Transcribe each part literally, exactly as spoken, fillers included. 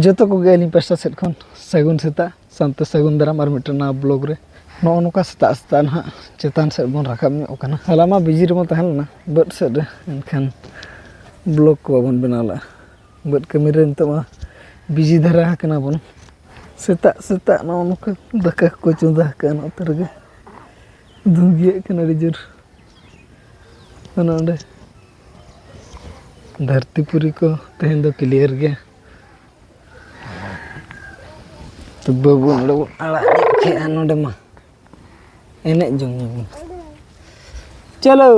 ᱡᱚᱛᱚ ᱠᱚᱜᱮ ᱟᱹᱞᱤᱧ ᱯᱟᱥᱴᱟ ᱥᱮᱫ ᱠᱷᱚᱱ ᱥᱟᱹᱜᱩᱱ ᱥᱮᱛᱟᱜ, ᱥᱟᱶᱛᱮ ᱥᱟᱹᱜᱩᱱ ᱫᱟᱨᱟᱢ ᱟᱨ ᱢᱤᱫᱴᱮᱱ ᱱᱟᱣᱟ ᱵᱞᱚᱜ ᱨᱮ᱾ ᱱᱚᱜᱼᱚ ᱱᱚᱝᱠᱟ ᱥᱮᱛᱟᱜ ᱥᱮᱛᱟᱜ ᱱᱟᱦᱟᱜ ᱪᱮᱛᱟᱱ ᱥᱮᱫ ᱵᱚᱱ ᱨᱟᱠᱟᱵ ᱧᱚᱜ ᱠᱟᱱᱟ᱾ ᱦᱚᱞᱟ ᱢᱟ ᱵᱤᱡᱤ ᱨᱮᱵᱚᱱ ᱛᱟᱦᱮᱸ ᱞᱮᱱᱟ ᱵᱟᱹᱫᱽ ᱥᱮᱫ ᱨᱮ, ᱮᱱᱠᱷᱟᱱ ᱵᱞᱚᱜ ᱠᱚ ᱵᱟᱵᱚᱱ ᱵᱮᱱᱟᱣ ᱞᱮᱫᱼᱟ᱾ ᱵᱟᱹᱫᱽ ᱠᱟᱹᱢᱤ ᱨᱮ ᱱᱤᱛᱚᱜ ᱢᱟ ᱵᱤᱡᱤ ᱫᱷᱟᱨᱟ ᱟᱠᱟᱱᱟ ᱵᱚᱱ᱾ ᱥᱮᱛᱟᱜ ᱥᱮᱛᱟᱜ ᱱᱚᱜᱼᱚ ᱱᱚᱝᱠᱟ ᱫᱟᱠᱟ ᱠᱚᱠᱚ ᱪᱚᱸᱫᱟ ᱟᱠᱟᱫᱼᱟ ᱱᱚᱛᱮ ᱨᱮᱜᱮ᱾ ᱫᱷᱩᱸᱫᱤᱭᱟᱹᱜ ᱠᱟᱱᱟ ᱟᱹᱰᱤ ᱡᱳᱨ᱾ ᱚᱱᱟ ᱚᱸᱰᱮ ᱫᱷᱟᱹᱨᱛᱤ ᱯᱩᱨᱤ ᱠᱚ ᱛᱮᱦᱮᱧ ᱫᱚ ᱠᱞᱤᱭᱟᱨ ᱜᱮ᱾ ᱛᱚ ᱵᱟᱹᱵᱩ ᱱᱚᱰᱮ ᱵᱚᱱ ᱟᱲᱟᱜ ᱧᱚᱜ ᱠᱮᱜᱼᱟ, ᱱᱚᱰᱮ ᱢᱟ ᱮᱱᱮᱡ ᱡᱚᱝ ᱧᱚᱜ ᱵᱚᱱ᱾ ᱪᱚᱞᱚ᱾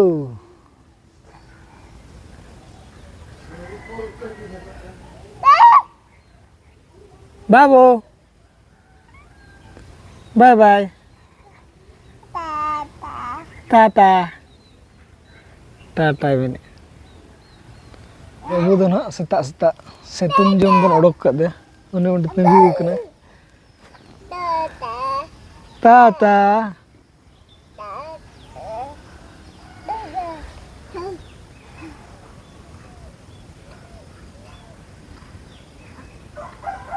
ᱵᱟᱹᱵᱩ᱾ ᱵᱟᱭ ᱵᱟᱭ᱾ ᱴᱟᱴᱟ᱾ ᱴᱟᱴᱟ᱾ ᱴᱟᱴᱟᱭ ᱢᱮᱱᱮᱫ᱾ ᱵᱟᱹᱵᱩ ᱫᱚ ᱱᱟᱦᱟᱜ ᱥᱮᱛᱟᱜ ᱥᱮᱛᱟᱜ ᱥᱤᱛᱩᱝ ᱡᱚᱢ ᱵᱚᱱ ᱚᱰᱚᱠ ᱠᱟᱫᱮᱭᱟ᱾ ᱩᱱᱤ ᱚᱸᱰᱮ ᱛᱤᱸᱜᱩ ᱟᱠᱟᱱᱟᱭ᱾ ᱴᱟᱴᱟ᱾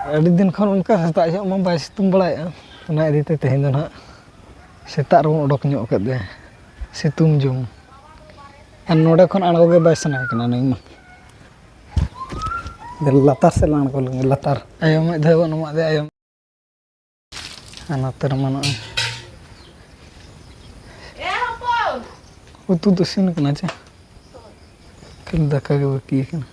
ᱟᱹᱰᱤ ᱫᱤᱱ ᱠᱷᱚᱱ ᱚᱱᱠᱟ ᱥᱮᱛᱟᱜ ᱡᱚᱦᱚᱜ ᱢᱟ ᱵᱟᱭ ᱥᱤᱛᱩᱝ ᱵᱟᱲᱟᱭᱮᱫᱼᱟ, ᱚᱱᱟ ᱤᱫᱤ ᱛᱮ ᱛᱮᱦᱮᱧ ᱫᱚ ᱱᱟᱦᱟᱜ ᱥᱮᱛᱟᱜ ᱨᱮᱵᱚᱱ ᱚᱰᱚᱠ ᱧᱚᱜ ᱠᱟᱫᱮᱭᱟ ᱥᱤᱛᱩᱝ ᱡᱚᱢ᱾ ᱟᱨ ᱱᱚᱰᱮ ᱠᱷᱚᱱ ᱟᱬᱜᱚ ᱜᱮ ᱵᱟᱭ ᱥᱟᱱᱟᱭᱮ ᱠᱟᱱᱟ ᱱᱩᱭ ᱢᱟ᱾ ᱫᱮᱞᱟ ᱞᱟᱛᱟᱨ ᱥᱮᱫ ᱞᱟᱝ ᱟᱬᱜᱚ ᱞᱮᱱᱜᱮ, ᱞᱟᱛᱟᱨ᱾ ᱟᱭᱳ ᱢᱤᱫ ᱫᱷᱟᱣ ᱵᱚᱱ ᱮᱢᱟᱫ ᱫᱮᱭᱟ, ᱟᱭᱳ᱾ ᱟᱨ ᱱᱚᱛᱮ ᱨᱮᱢᱟ ᱱᱚᱜᱼᱚᱭ ᱩᱛᱩ ᱫᱚ ᱤᱥᱤᱱ ᱠᱟᱱᱟ ᱪᱮ? ᱠᱷᱟᱹᱞᱤ ᱫᱟᱠᱟ ᱜᱮ ᱵᱟᱹᱠᱤ ᱠᱟᱱᱟ᱾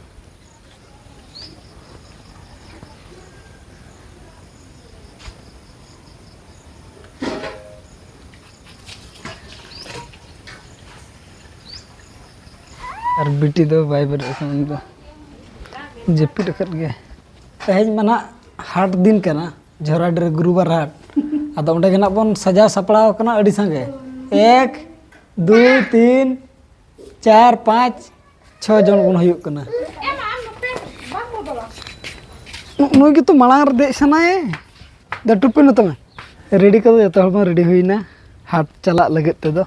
ᱟᱨ ᱵᱤᱴᱤ ᱫᱚ ᱵᱟᱭ ᱵᱮᱨᱮᱫ ᱟᱠᱟᱱᱟ, ᱩᱱᱤ ᱫᱚ ᱡᱟᱹᱯᱤᱫ ᱟᱠᱟᱫ ᱜᱮᱭᱟᱭ᱾ ᱛᱮᱦᱮᱧ ᱢᱟ ᱱᱟᱦᱟᱜ ᱦᱟᱴ ᱫᱤᱱ ᱠᱟᱱᱟ, ᱡᱷᱚᱨᱟᱰᱤ ᱨᱮ ᱜᱩᱨᱩᱵᱟᱨ ᱦᱟᱴ᱾ ᱟᱫᱚ ᱚᱸᱰᱮ ᱜᱮ ᱱᱟᱦᱟᱜ ᱵᱚᱱ ᱥᱟᱡᱟᱣ ᱥᱟᱯᱲᱟᱣ ᱟᱠᱟᱱᱟ ᱟᱹᱰᱤ ᱥᱟᱸᱜᱮ᱾ ᱮᱠ, ᱫᱩᱭ, ᱛᱤᱱ, ᱪᱟᱨ, ᱯᱟᱸᱪ, ᱪᱷᱚ ᱡᱚᱱ ᱵᱚᱱ ᱦᱩᱭᱩᱜ ᱠᱟᱱᱟ᱾ ᱱᱩᱜ-, ᱱᱩᱭ ᱜᱮᱛᱚ ᱢᱟᱲᱟᱝ ᱨᱮ ᱫᱮᱡ ᱥᱟᱱᱟᱭᱮ᱾ ᱫᱟ ᱴᱩᱯᱤ ᱱᱚᱛᱮ ᱢᱮ᱾ ᱨᱮᱰᱤ ᱠᱚᱫᱚ ᱡᱚᱛᱚ ᱦᱚᱲ ᱵᱚᱱ ᱨᱮᱰᱤ ᱦᱩᱭᱱᱟ ᱦᱟᱴ ᱪᱟᱞᱟᱜ ᱞᱟᱹᱜᱤᱫ ᱛᱮᱫᱚ᱾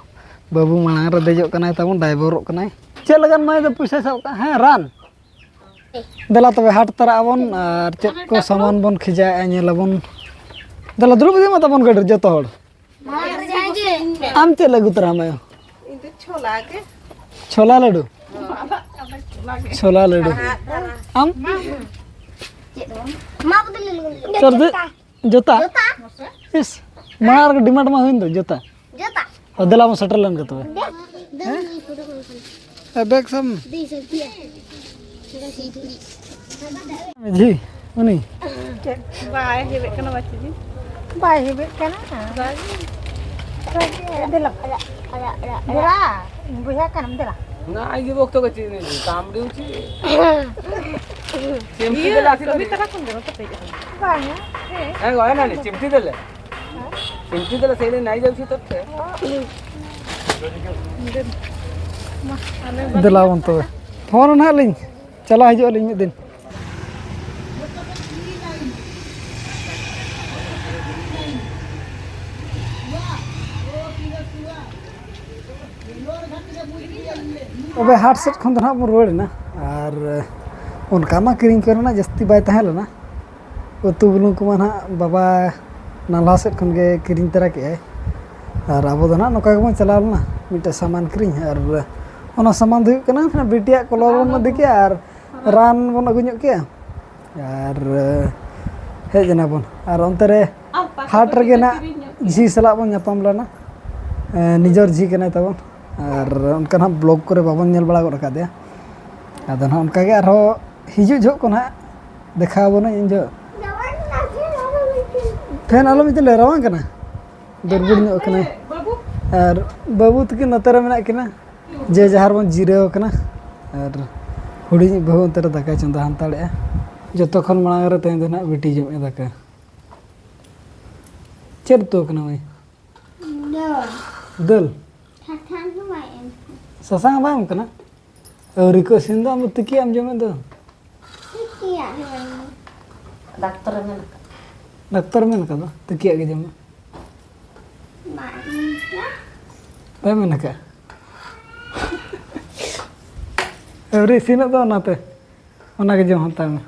ᱵᱟᱹᱵᱩ ᱢᱟᱲᱟᱝ ᱨᱮ ᱫᱮᱡᱚᱜ ᱠᱟᱱᱟᱭ ᱛᱟᱵᱚᱱ, ᱰᱟᱭᱵᱚᱨᱚᱜ ᱠᱟᱱᱟᱭ᱾ ᱪᱮᱫ ᱞᱟᱹᱜᱤᱫ ᱢᱟᱹᱭ ᱫᱚ ᱯᱚᱭᱥᱟᱭ ᱥᱟᱵ ᱠᱟᱜᱼᱟ? ᱦᱮᱸ, ᱨᱟᱱ᱾ ᱫᱮᱞᱟ ᱛᱚᱵᱮ ᱦᱟᱴ ᱛᱟᱨᱟᱜ ᱟᱵᱚᱱ ᱟᱨ ᱪᱮᱫ ᱠᱚ ᱥᱟᱢᱟᱱ ᱵᱚᱱ ᱠᱷᱤᱡᱟᱭᱮᱫᱼᱟ ᱧᱮᱞ ᱟᱵᱚᱱ᱾ ᱫᱮᱞᱟ ᱫᱩᱲᱩᱵ ᱤᱫᱤ ᱢᱟ ᱛᱟᱵᱚᱱ ᱜᱟᱹᱰᱤ ᱨᱮ ᱡᱚᱛᱚ ᱦᱚᱲ᱾ ᱟᱢ ᱪᱮᱫ ᱞᱟᱹᱜᱩ ᱛᱚᱨᱟᱢ ᱟᱭᱳ? ᱤᱧ ᱫᱚ ᱪᱷᱳᱞᱟ ᱜᱮ᱾ ᱪᱷᱳᱞᱟ ᱞᱟᱹᱰᱩ᱾ ᱪᱷᱳᱞᱟ ᱞᱟᱹᱰᱩ᱾ ᱟᱢ? ᱢᱟ ᱵᱚᱫᱚᱞ ᱞᱮ ᱞᱩᱜᱩ᱾ ᱥᱟᱹᱨᱫᱤ? ᱡᱚᱛᱟ? ᱡᱚᱛᱟ? ᱤᱥ, ᱢᱟᱲᱟᱝ ᱨᱮᱜᱮ ᱰᱤᱢᱟᱱᱰ ᱢᱟ ᱦᱩᱭᱮᱱ ᱫᱚ ᱡᱚᱛᱟ᱾ ᱡᱚᱛᱟ? ᱚ, ᱫᱮᱞᱟ ᱵᱚᱱ ᱥᱮᱴᱮᱨ ᱞᱮᱱ ᱜᱮ ᱛᱚᱵᱮ᱾ ᱫᱮ, ᱫᱮ, ᱦᱮᱸ? ᱯᱷᱳᱴᱳ ᱠᱚ ᱮ, ᱵᱮᱜᱽ ᱥᱟᱢ᱾ ᱫᱮ, ᱥᱮᱞᱯᱷᱤ᱾ ᱡᱷᱤ, ᱩᱱᱤ᱾ ᱪᱮᱫ? ᱵᱟᱭ ᱦᱮᱵᱮᱜ ᱠᱟᱱᱟ, ᱵᱟᱪᱤ ᱡᱤ᱾ ᱵᱟᱭ ᱦᱮᱵᱮᱜ ᱠᱟᱱᱟ᱾ ᱵᱟᱭ᱾ ᱫᱮᱞᱟ᱾ ᱫᱮᱞᱟ᱾ ᱵᱚᱭᱦᱟ ᱠᱟᱱᱟᱢ, ᱫᱮᱞᱟ᱾ ᱱᱟ, ᱟᱡ ᱜᱮ ᱵᱚᱠᱛᱚ ᱠᱚ ᱪᱮᱫ ᱮ ᱞᱟᱹᱭ ᱫᱟ? ᱟᱢ ᱰᱤᱭᱩᱴᱤ? ᱪᱤᱢᱴᱤ ᱤᱭᱟᱹ, ᱫᱮᱞᱟ, ᱟᱥᱤ ᱠᱟᱹᱢᱤ ᱛᱟᱹᱨᱤᱠᱷ᱾ ᱛᱟᱨᱟ ᱠᱷᱚᱱ ᱫᱚ ᱵᱟᱯᱮ ᱦᱮᱡ ᱟᱠᱟᱱᱟ? ᱵᱟᱝᱟ᱾ ᱦᱮᱸ, ᱜᱚ, ᱦᱮᱸ, ᱱᱟ, ᱱᱟ, ᱪᱤᱢᱴᱤ ᱫᱮᱞᱟ᱾ ᱪᱤᱢᱴᱤ ᱫᱮᱞᱟ, ᱥᱮᱭ ᱞᱟᱹᱭ ᱱᱟᱭ ᱡᱟᱣ ᱪᱷᱩᱴᱚᱨ ᱛᱮ᱾ ᱢᱟ, ᱟᱞᱮ ᱵᱟᱞᱮ ᱫᱮᱞᱟ ᱵᱚᱱ ᱛᱚᱵᱮ᱾ ᱯᱷᱳᱱ ᱱᱟᱦᱟᱜ ᱞᱤᱧ ᱪᱟᱞᱟᱣ ᱦᱤᱡᱩᱜ ᱟᱹᱞᱤᱧ ᱢᱤᱫ ᱫᱤᱱ᱾ ᱛᱚᱵᱮ ᱦᱟᱴ ᱥᱮᱫ ᱠᱷᱚᱱ ᱫᱚ ᱱᱟᱦᱟᱜ ᱵᱚᱱ ᱨᱩᱣᱟᱹᱲ ᱮᱱᱟ᱾ ᱟᱨ ᱚᱱᱠᱟ ᱢᱟ ᱠᱤᱨᱤᱧ ᱠᱚᱨᱮᱱᱟᱜ ᱡᱟᱹᱥᱛᱤ ᱵᱟᱭ ᱛᱟᱦᱮᱸ ᱞᱮᱱᱟ᱾ ᱩᱛᱩ ᱵᱩᱞᱩᱝ ᱠᱚᱢᱟ ᱱᱟᱦᱟᱜ ᱵᱟᱵᱟ ᱱᱟᱞᱦᱟ ᱥᱮᱫ ᱠᱷᱚᱱ ᱜᱮ ᱠᱤᱨᱤᱧ ᱛᱚᱨᱟ ᱠᱮᱜᱼᱟᱭ᱾ ᱟᱨ ᱟᱵᱚ ᱫᱚ ᱱᱟᱦᱟᱜ ᱱᱚᱝᱠᱟ ᱜᱮᱵᱚᱱ ᱪᱟᱞᱟᱣ ᱞᱮᱱᱟ ᱢᱤᱫᱴᱮᱡ ᱥᱟᱢᱟᱱ ᱠᱤᱨᱤᱧ᱾ ᱟᱨ ᱚᱱᱟ ᱥᱟᱢᱟᱱ ᱫᱚ ᱦᱩᱭᱩᱜ ᱠᱟᱱᱟ ᱵᱤᱴᱤᱭᱟᱜ ᱠᱚᱞᱚᱢ ᱵᱚᱱ ᱤᱫᱤ ᱠᱮᱜᱼᱟ ᱟᱨ ᱨᱟᱱ ᱵᱚᱱ ᱟᱹᱜᱩ ᱧᱚᱜ ᱠᱮᱜᱼᱟ᱾ ᱟᱨ ᱦᱮᱡ ᱮᱱᱟ ᱵᱚᱱ᱾ ᱟᱨ ᱚᱱᱛᱮ ᱨᱮ ᱦᱟᱴ ᱨᱮᱜᱮ ᱱᱟᱜ ᱡᱷᱤ ᱥᱟᱞᱟᱜ ᱵᱚᱱ ᱧᱟᱯᱟᱢ ᱞᱮᱱᱟ᱾ ᱮᱸ, ᱱᱤᱡᱚᱨ ᱡᱷᱤ ᱠᱟᱱᱟᱭ ᱛᱟᱵᱚᱱ᱾ ᱟᱨ ᱚᱱᱠᱟ ᱱᱟᱦᱟᱜ ᱵᱞᱚᱜ ᱠᱚᱨᱮ ᱵᱟᱵᱚᱱ ᱧᱮᱞ ᱵᱟᱲᱟ ᱜᱚᱫ ᱟᱠᱟᱫᱮᱭᱟ᱾ ᱟᱫᱚ ᱱᱟᱦᱟᱜ ᱚᱱᱠᱟ ᱜᱮ ᱟᱨᱦᱚᱸ ᱦᱤᱡᱩᱜ ᱡᱚᱦᱚᱜ ᱠᱚ ᱱᱟᱦᱟᱜ ᱫᱮᱠᱷᱟᱣ ᱟᱵᱚᱱᱟᱹᱧ ᱤᱧ ᱡᱚᱦᱚᱜ᱾ ᱯᱷᱮᱱ ᱟᱞᱚᱢ ᱤᱫᱤ ᱞᱮ, ᱨᱟᱵᱟᱝ ᱠᱟᱱᱟ᱾ ᱫᱩᱨᱵᱚᱞ ᱧᱚᱜ ᱠᱟᱱᱟᱭ᱾ ᱟᱨ ᱵᱟᱹᱵᱩ ᱛᱟᱹᱠᱤᱱ ᱱᱚᱛᱮ ᱨᱮ ᱢᱮᱱᱟᱜ ᱠᱤᱱᱟ᱾ ᱡᱮ ᱡᱟᱦᱟᱸ ᱨᱮᱵᱚᱱ ᱡᱤᱨᱟᱹᱣ ᱠᱟᱱᱟ᱾ ᱟᱨ ᱦᱩᱰᱤᱧ ᱵᱟᱹᱦᱩ ᱚᱱᱛᱮ ᱨᱮ ᱫᱟᱠᱟᱭ ᱪᱚᱸᱫᱟ ᱦᱟᱛᱟᱲᱮᱜᱼᱟ᱾ ᱡᱚᱛᱚ ᱠᱷᱚᱱ ᱢᱟᱲᱟᱝ ᱨᱮ ᱛᱮᱦᱮᱧ ᱫᱚ ᱱᱟᱦᱟᱜ ᱵᱤᱴᱤ ᱡᱚᱢᱮᱜᱼᱟ ᱫᱟᱠᱟ᱾ ᱪᱮᱫ ᱩᱛᱩ ᱠᱟᱱᱟ ᱢᱟᱹᱭ? ᱫᱟᱹᱞ᱾ ᱫᱟᱹᱞ? ᱥᱟᱥᱟᱝ ᱦᱚᱸ ᱵᱟᱭ ᱮᱢ ᱠᱟᱱᱟ? ᱟᱹᱣᱨᱤ ᱠᱚ ᱤᱥᱤᱱ ᱫᱚ, ᱟᱢ ᱫᱚ ᱛᱤᱠᱤᱭᱟᱜ ᱮᱢ ᱡᱚᱢᱮᱫ ᱫᱚ? ᱛᱤᱠᱤᱭᱟᱜ ᱦᱚᱸ ᱵᱟᱭ ᱮᱢ᱾ ᱰᱟᱠᱛᱚᱨᱮ ᱢᱮᱱ ᱟᱠᱟᱫ᱾ ᱰᱟᱠᱛᱚᱨ ᱢᱮᱱ ᱟᱠᱟᱫᱟ, ᱛᱤᱠᱤᱭᱟᱜ ᱜᱮ ᱡᱚᱢ ᱢᱮ᱾ ᱵᱟᱭ ᱮᱢ ᱟᱠᱟᱫ᱾ ᱵᱟᱭ ᱢᱮᱱ ᱟᱠᱟᱫ? ᱟᱹᱣᱨᱤ ᱤᱥᱤᱱᱚᱜ ᱫᱚ ᱚᱱᱟᱛᱮ᱾ ᱚᱱᱟᱜᱮ ᱡᱚᱢ ᱦᱟᱛᱟᱲ ᱢᱮ᱾